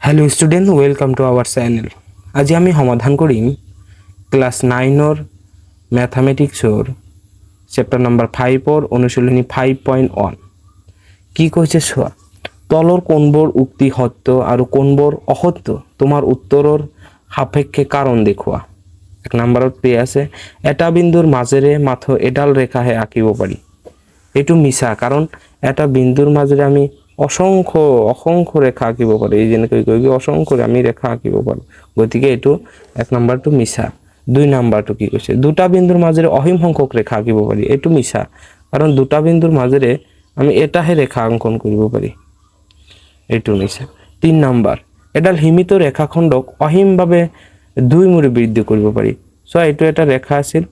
Hello student, welcome to our channel. আজি আমি সমাধান কৰিম ক্লাছ নাইনৰ মেথামেটিক্সৰ চেপ্টাৰ নম্বৰ ফাইভৰ অনুশীলনী 5.1। কি কৈছে চোৱা। তলৰ কোনবোৰ উক্তি সত্য আৰু কোনবোৰ অসত্য, তোমাৰ উত্তৰৰ সাপেক্ষে কাৰণ দেখুওৱা। এক নম্বৰত পে আছে, এটা বিন্দুৰ মাজেৰে মাথো এডাল ৰেখাহে আঁকিব পাৰি। এইটো মিছা, কাৰণ এটা বিন্দুৰ মাজেৰে আমি অসংখ্য অসংখ্য ৰেখা আঁকিব পাৰোঁ। এই যেনেকৈ গৈ গৈ অসংখ্য আমি ৰেখা আঁকিব পাৰোঁ। গতিকে এইটো এক নম্বৰটো মিছা। দুই নম্বৰটো কি কৈছে? দুটা বিন্দুৰ মাজেৰে অসীম সংখ্যক ৰেখা আঁকিব পাৰি। এইটো মিছা, কাৰণ দুটা বিন্দুৰ মাজেৰে আমি এটাহে ৰেখা অংকন কৰিব পাৰি। এইটো মিছা। তিনি নম্বৰ, এডাল সীমিত ৰেখাখণ্ডক অসীমভাৱে দুই মূৰে বৃদ্ধি কৰিব পাৰি। চোৱা, এইটো এটা ৰেখা আছিল।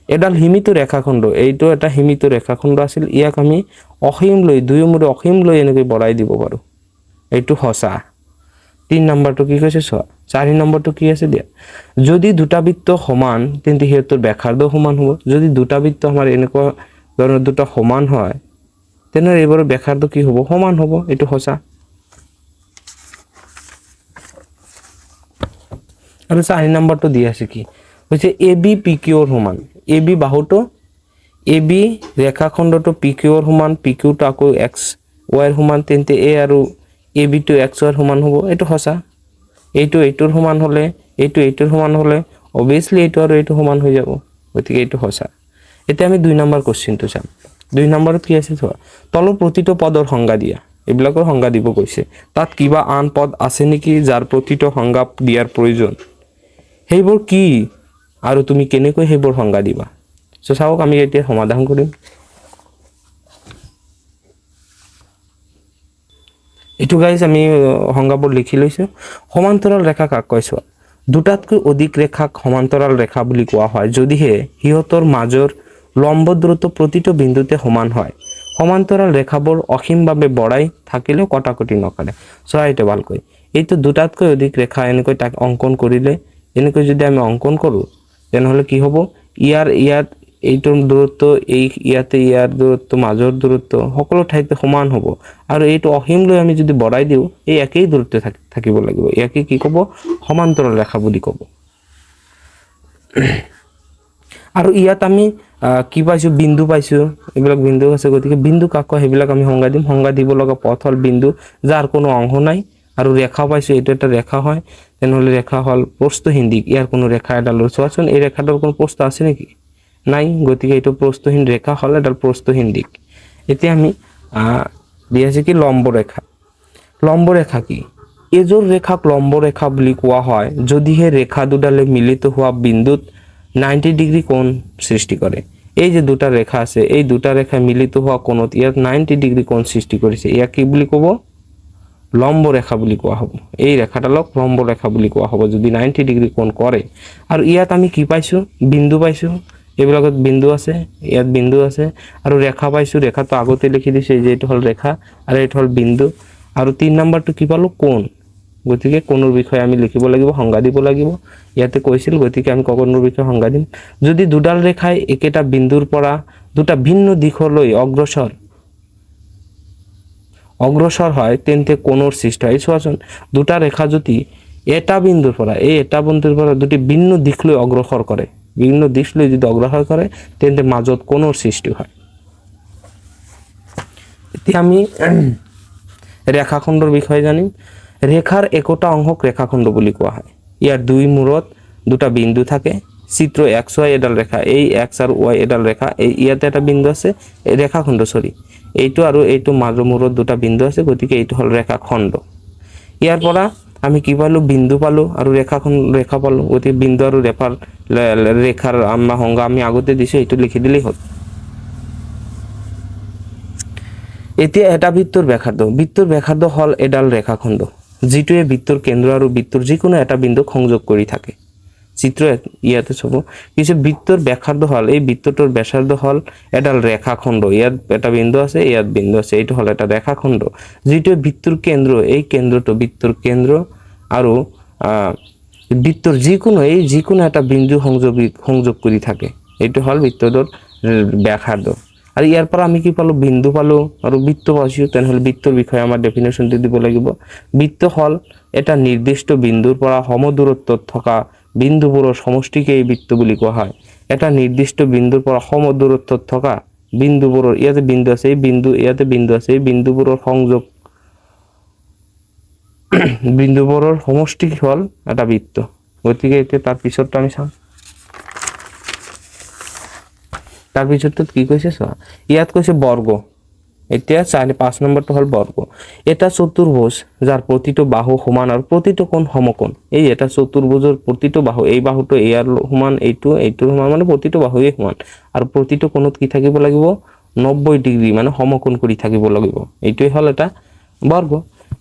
এডাল সীমিত ৰেখাখণ্ড, এইটো এটা সীমিত ৰেখাখণ্ড আছিল। ইয়াক আমি অসীম লৈ, দুয়ো মূৰে অসীম লৈ এনেকৈ বঢ়াই দিব পাৰোঁ। এইটো সঁচা। তিনি নম্বৰটো কি কৈছে চোৱা। চাৰি নম্বৰটো কি আছে দিয়া। যদি দুটা বৃত্ত সমান, তেন্তে সিহঁতৰ ব্যাসাৰ্ধ সমান হ'ব। যদি দুটা বৃত্ত আমাৰ এনেকুৱা ধৰণৰ দুটা সমান হয়, তেনেহ'লে এইবোৰৰ ব্যাসাৰ্ধ কি হ'ব? সমান হ'ব। এইটো সঁচা। আৰু চাৰি নম্বৰটো দি আছে কি হৈছে? এ বি পি কিউৰ সমান। এ বি বাহুটো, এ বি ৰেখাখণ্ডটো পি কিউৰ সমান, পি কিউটো আকৌ এক্স ৱাইৰ সমান, তেন্তে এ আৰু এ বিটো এক্স ৱাইৰ সমান হ'ব। এইটো সঁচা। এইটো এইটোৰ সমান হ'লে, এইটো এইটোৰ সমান হ'লে অভিয়াছলি এইটো আৰু এইটো সমান হৈ যাব। গতিকে এইটো সঁচা। এতিয়া আমি দুই নম্বৰ কুৱেশ্যনটো চাম। দুই নম্বৰত কি আছে চোৱা। তলৰ প্ৰতিটো পদৰ সংজ্ঞা দিয়া। এইবিলাকৰ সংজ্ঞা দিব কৈছে। তাত কিবা আন পদ আছে নেকি যাৰ প্ৰতিটো সংজ্ঞা দিয়াৰ প্ৰয়োজন? সেইবোৰ কি আৰু তুমি কেনেকৈ সেইবোৰ সংজ্ঞা দিবা? চ' চাওক, আমি এতিয়া সমাধান কৰিম। এইটো গাইজ, আমি সংজ্ঞাবোৰ লিখি লৈছোঁ। সমান্তৰাল ৰেখা কাক কয় চোৱা। দুটাতকৈ অধিক ৰেখাক সমান্তৰাল ৰেখা বুলি কোৱা হয় যদিহে সিহঁতৰ মাজৰ লম্ব দূৰত্ব প্ৰতিটো বিন্দুতে সমান হয়। সমান্তৰাল ৰেখাবোৰ অসীমভাৱে বঢ়াই থাকিলেও কটাকটি নকৰে। চোৱা এইটো ভালকৈ। এইটো দুটাতকৈ অধিক ৰেখা এনেকৈ তাক অংকন কৰিলে, এনেকৈ যদি আমি অংকন কৰোঁ, তেনেহ'লে কি হ'ব? ইয়াৰ ইয়াত এইটোৰ দূৰত্ব, এই ইয়াতে ইয়াৰ দূৰত্ব, মাজৰ দূৰত্ব সকলো ঠাইতে সমান হ'ব। আৰু এইটো অসীম লৈ আমি যদি বঢ়াই দিওঁ, এই একেই দূৰত্ব থাকিব লাগিব। ইয়াকে কি ক'ব? সমান্তৰাল ৰেখা বুলি ক'ব। আৰু ইয়াত আমি কি পাইছোঁ? বিন্দু পাইছোঁ। এইবিলাক বিন্দু আছে। গতিকে বিন্দু কাক কয় সেইবিলাক আমি সংজ্ঞা দিম। সংজ্ঞা দিব লগা পথ হ'ল বিন্দু যাৰ কোনো অংশ নাই। আৰু ৰেখা পাইছোঁ, এইটো এটা ৰেখা হয়। তেনেহ'লে ৰেখা হ'ল প্ৰস্থহীন দিশ। ইয়াৰ কোনো ৰেখা এডালৰ, চোৱাচোন, এই ৰেখাডাল কোনো প্ৰস্থ আছে নেকি? নাই। গতিকে এইটো প্ৰস্থহীন ৰেখা হ'ল এডাল প্ৰস্থহীন দিশ। এতিয়া আমি দি আছে কি? লম্ব ৰেখা। লম্ব ৰেখা কি? এযোৰ ৰেখাক লম্ব ৰেখা বুলি কোৱা হয় যদিহে ৰেখা দুডালে মিলিত হোৱা বিন্দুত 90 ডিগ্ৰী কোণ সৃষ্টি কৰে। এই যে দুটা ৰেখা আছে, এই দুটা ৰেখা মিলিত হোৱা কোণত ইয়াত 90 ডিগ্ৰী কোণ সৃষ্টি কৰিছে। ইয়াক কি বুলি ক'ব? লম্ব ৰেখা বুলি কোৱা হ'ব। এই ৰেখাডালক লম্ব ৰেখা বুলি কোৱা হ'ব যদি 90 ডিগ্ৰী কোণ কৰে। আৰু ইয়াত আমি কি পাইছোঁ? বিন্দু পাইছোঁ। এইবিলাকত বিন্দু আছে, ইয়াত বিন্দু আছে। আৰু ৰেখা পাইছোঁ, ৰেখাটো আগতে লিখি দিছোঁ, এই যে এইটো হ'ল ৰেখা আৰু এইটো হ'ল বিন্দু। আৰু তিনি নম্বৰটো কি পালোঁ? কোণ। গতিকে কোণৰ বিষয়ে আমি লিখিব লাগিব, সংজ্ঞা দিব লাগিব। ইয়াতে কৈছিল, গতিকে আমি কোণৰ বিষয়ে সংজ্ঞা দিম। যদি দুডাল ৰেখাই একেটা বিন্দুৰ পৰা দুটা ভিন্ন দিশলৈ অগ্ৰসৰ অগ্ৰসৰ হয়, তেন্তে কোণৰ সৃষ্টি হয়। চোৱাচোন, দুটা ৰেখা যদি এটা বিন্দুৰ পৰা, এই এটা বিন্দুৰ পৰা দুটি ভিন্ন দিশলৈ অগ্ৰসৰ কৰে, ভিন্ন দিশলৈ যদি অগ্ৰসৰ কৰে, তেন্তে মাজত কোণৰ সৃষ্টি হয়। এতিয়া আমি ৰেখাখণ্ডৰ বিষয়ে জানিম। ৰেখাৰ একোটা অংশক ৰেখাখণ্ড বুলি কোৱা হয়। ইয়াৰ দুই মূৰত দুটা বিন্দু থাকে। চিত্ৰ এক্স ৱাই এডাল ৰেখা, এই এক্স আৰু ৱাই এডাল ৰেখা, এই ইয়াতে এটা বিন্দু আছে, এই ৰেখাখণ্ড, চৰি, এইটো আৰু এইটো মাজৰ মূৰত দুটা বিন্দু আছে, গতিকে এইটো হ'ল ৰেখাখণ্ড। ইয়াৰ পৰা আমি কি পালোঁ? বিন্দু পালোঁ আৰু ৰেখাখন ৰেখা পালোঁ। গতিকে বিন্দু আৰু ৰেখাৰ ৰেখাৰ আমাৰ সংজ্ঞা আমি আগতে দিছোঁ, এইটো লিখি দিলেই হ'ল। এতিয়া এটা বৃত্তৰ ব্যাসাৰ্ধ। বৃত্তৰ ব্যাসাৰ্ধ হ'ল এডাল ৰেখাখণ্ড যিটোৱে বৃত্তৰ কেন্দ্ৰ আৰু বৃত্তৰ যিকোনো এটা বিন্দুক সংযোগ কৰি থাকে। চিত্ৰ ইয়াতে চাব কিছু বৃত্তৰ ব্যাসাৰ্ধ হ'ল, এই বৃত্তটোৰ ব্যাসাৰ্ধ হ'ল এডাল ৰেখাখণ্ড। ইয়াত এটা বিন্দু আছে, ইয়াত বিন্দু আছে, এইটো হ'ল এটা ৰেখাখণ্ড যিটোৱে বৃত্তৰ কেন্দ্ৰ, এই কেন্দ্ৰটো বৃত্তৰ কেন্দ্ৰ আৰু বৃত্তৰ যিকোনো, এই যিকোনো এটা বিন্দু সংযোগ কৰি থাকে। এইটো হ'ল বৃত্তটোৰ ব্যাসাৰ্ধ। আৰু ইয়াৰ পৰা আমি কি পালোঁ? বিন্দু পালোঁ আৰু বৃত্ত পাইছোঁ। তেনেহ'লে বৃত্তৰ বিষয়ে আমাৰ ডেফিনেশ্যনটো দিব লাগিব। বৃত্ত হ'ল এটা নিৰ্দিষ্ট বিন্দুৰ পৰা সমদূৰত্বত থকা বিন্দুবোৰৰ সমষ্টিকেই বৃত্ত বুলি কোৱা হয়। এটা নিৰ্দিষ্ট বিন্দুৰ পৰা সমদূৰত্বত থকা বিন্দুবোৰৰ, ইয়াতে বিন্দু আছে, এই বিন্দু, ইয়াতে বিন্দু আছে, এই বিন্দুবোৰৰ সংযোগ, বিন্দুবোৰৰ সমষ্টি হ'ল এটা বৃত্ত। গতিকে এতিয়া তাৰ পিছৰটো আমি চাম। তাৰ পিছৰটোত কি কৈছে চোৱা। ইয়াত কৈছে বৰ্গ। এতিয়া চাৰি পাঁচ নম্বৰটো হ'ল বৰ্গ। এটা চতুৰ্ভুজ যাৰ প্ৰতিটো বাহু সমান আৰু প্ৰতিটো কোণ সমকোণ। এই এটা চতুৰ্ভুজৰ প্ৰতিটো বাহু, এই বাহুটো ইয়াৰ সমান, এইটো এইটোৰ সমান, মানে প্ৰতিটো বাহুৱেই সমান আৰু প্ৰতিটো কোণত কি থাকিব লাগিব? 90 ডিগ্ৰী, মানে সমকোণ কৰি থাকিব লাগিব। এইটোৱেই হ'ল এটা বৰ্গ।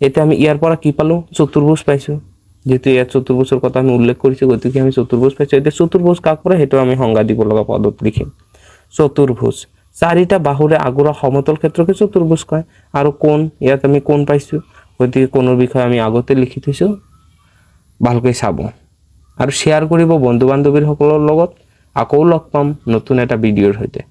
এতিয়া আমি ইয়াৰ পৰা কি পালোঁ? চতুৰ্ভুজ পাইছোঁ। যিহেতু ইয়াত চতুৰ্ভুজৰ কথা আমি উল্লেখ কৰিছোঁ, গতিকে আমি চতুৰ্ভুজ পাইছোঁ। এতিয়া চতুৰ্ভুজ কাক কৰে সেইটো আমি সংজ্ঞা দিব লগা পদত লিখিম। চতুৰ্ভুজ চাৰিটা বাহুৰে আগুৰা সমতল ক্ষেত্ৰকে চতুৰ্ভুজ কয়। আৰু কোণ, ইয়াত আমি কোণ পাইছোঁ, গতিকে কোণৰ বিষয়ে আমি আগতে লিখি থৈছোঁ, ভালকৈ চাব আৰু শ্বেয়াৰ কৰিব বন্ধু বান্ধৱীসকলৰ লগত। আকৌ লগ পাম নতুন এটা ভিডিঅ'ৰ সৈতে।